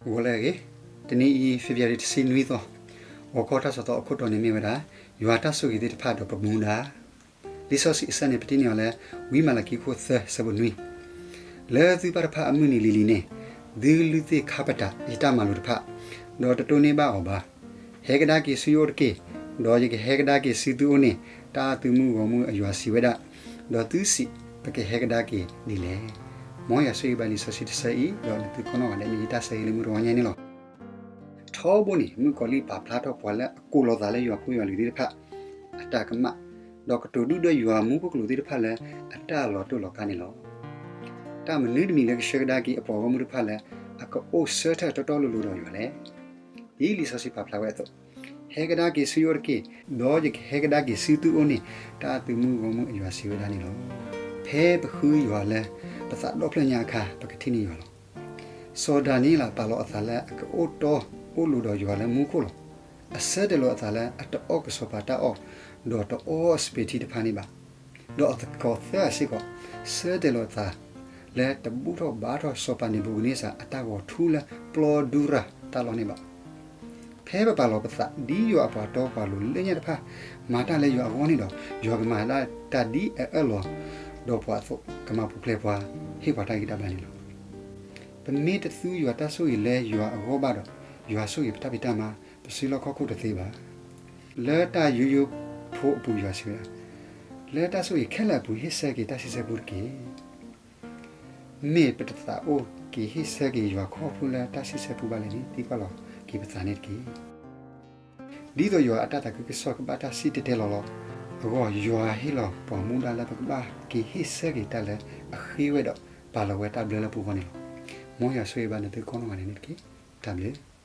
ဂီၤလၢအဂ့ၤ, တနံၤအံၤ February တဆံနွံသီ, ဂီၤခီတၢ်ကစီၣ်သီအခိၣ်တီန့ၣ်မ့ၢ်ဝဲဒၣ် ယွၤတၢ်ဆိၣ်ဂ့ၤသ့ၣ်တဖၣ်ဒီးပမူဒါ. လံာ်စီဆှံအဆၢန့ၣ် ပတ့န့ၢ်အီၤလၢ ဝံမၤလကံခိၣ်သၢဆၢဖိနွံ, လၢသုပၢ်တဖၣ်အမုၢ်နံၤလံၤလံၤန့ၣ်, သုလုၢ်သ့ၣ်ခါပတာ်ယတၢ်မၤလိာ်တဖၣ်, ဒီးတတိၢ်န့ၢ်ဘၣ်အီၤဘၣ်. ဟဲကဒါက့ၤဆူယအိၣ်တက့ၢ်, ဒီးယကဟဲကဒါက့ၤဆူသုအိၣ်န့ၣ်, တၢ်အသုမုၢ်ဂီၢ်မုၢ်အယွၤစံးဝဲဒၣ်, ဒီးသုစံး, ပကဟဲကဒါက့ၤဒ်လဲၣ်. မ်ယွၤဆိၣ်ဂ့ၤဘၣ်လံာ်စီဆှံတဆၢအံၤ ဒီးနသုကိးနီၢ်ဂၤဒဲး မ့ၢ်ယတၢ်ဆၢဂ့ၤလၢမုၢ်တဂီၤညါန့ၣ်လီၤ. ထီဘိန့ၣ် မုၣ်ကီၤလံၢ်ပာ်ဖျါထီၣ်ပှၤလၢအကိးလီၤသးလၢယွၤဖိယွၤလံၤသ့ၣ်တဖၣ် အတၢ်ကမၣ်, ဒီးကတိၤဒုၣ်ဒွဲၣ်ယွၤမူခိၣ်ကလူးသ့ၣ်တဖၣ်လၢအတၢ်လီၤတိၢ်လီၤကါန့ၣ်လီၤ. တၢ်မနုၤတမံၤလၢကဆှၢကဒါက့ၤအပှၤဂီၢ်မုၢ်တဖၣ်လၢ အကအိၣ်ဆၢထၢၣ်တီတီလိၤလိၤဒီးယွၤလဲၣ်. ဒ်လံာ်စီဆှံပာ်ဖျါဝဲအသိး, ဟဲကဒါက့ၤဆူယအိၣ်တက့ၢ်, ဒီးယကဟဲကဒါက့ၤဆူသုအိၣ်န့ၣ်, တၢ်အသုမုၢ်ဂီၢ်မုၢ်အယွၤစံးဝဲဒၣ်န့ၣ်လီၤ. ဖဲပဃုယွၤလၢ ပသးဒီဖျၢၣ်ညါအခါ ပကထံၣ်န့ၢ်ယွၤလီၤ. စီၤဒၤနံးယ့လးပာ်လီၤအသးလၢအကအိၣ်တီအိၣ်လိၤဒီးယွၤလၢမူခိၣ်လီၤ. အဆၢတဲာ်လီၤအသးလၢအတအီၣ်ကစီၤပၤတၢ်အီၣ်, ဒီးတအီစပံးထံတဖၣ်န့ၣ်ဘၣ်. ဒီးအသကိးသၢဂၤစ့ၢ်ကီး ဆၢတဲာ်လီၤအသး လၢတဘူၣ်ထီၣ်ဘါထီၣ်စီၤပၤန့ၤဘူၤခၣ်နံစၢ်အတၢ်ဂီၤထူလၢပျီဒူရၤတၢ်လီၢ်န့ၣ်ဘၣ်. ဖဲပပာ်လီၤပသးဒ်ယွၤအပှၤတီပှၤလိၤလၢညါတဖၣ် မၤတၢ်လၢယွၤအဂီၢ်န့ၣ်ဒီး, ယွၤကမၤဒၣ်တၢ်ဒ်အအၢၣ်လီၤဒီးပှၤအသိး, ကမၤပူၤဖျဲးပှၤ, ဟ့ၣ်ပှၤတၢ်ဂံၢ်တၢ်ဘါန့ၣ်လီၤ. ပမ့ၢ်တသူယွၤတၢ်ဆိၣ်ဂ့ၤလၢယွၤအဂီၢ်ဘၣ်ဒီး, ယွၤဆိၣ်ဂ့ၤပတၢ်ဖံးတၢ်မၤ, ပစုလီၢ်ခီၣ်ခိၣ်တသ့ဘၣ်. လၢတၢ်ယူးယီၣ်ဖိအပူၤယွၤစံးဝဲဒၣ်, လၢတၢ်ဆိၣ်ဂ့ၤခဲလၢာ်အပူၤ ဟ့ၣ်ဆၢက့ၤတၢ်စံးဆၢပူတက့ၢ်. မ့ၢ်ပတသးအိၣ်က့ၤဟ့ၣ်ဆၢက့ၤယွၤခီဖျိလၢတၢ်စံးဆၢပူဘၣ်လဲၣ်န့ၣ် သံကွၢ်လီၤက့ၤပသးန့ၣ်တက့ၢ်. ဒ်သိးယွၤအတၢ်သးခုကစီၣ်ကဘၣ်တၢ်စံၣ်တဲၤတဲလီၤလီၤအဂီၢ်, ယွၤဟ့ၣ်လီၤပှၤမူဒါလၢပကဘၣ်က့ၤဟ့ၣ်ဆၢက့ၤတၢ်လၢအဃ့ဝဲဒီးပာ်လီၤဝဲတၢ်ဘျၢလၢပဂီၢ်န့ၣ်လီၤ. မ်ယွၤဆိၣ်ဂ့ၤဘၣ်နသုကိးနီၢ်ဂၤဒဲးန့ၣ်တက့ၢ်. တၢ်ဘျုး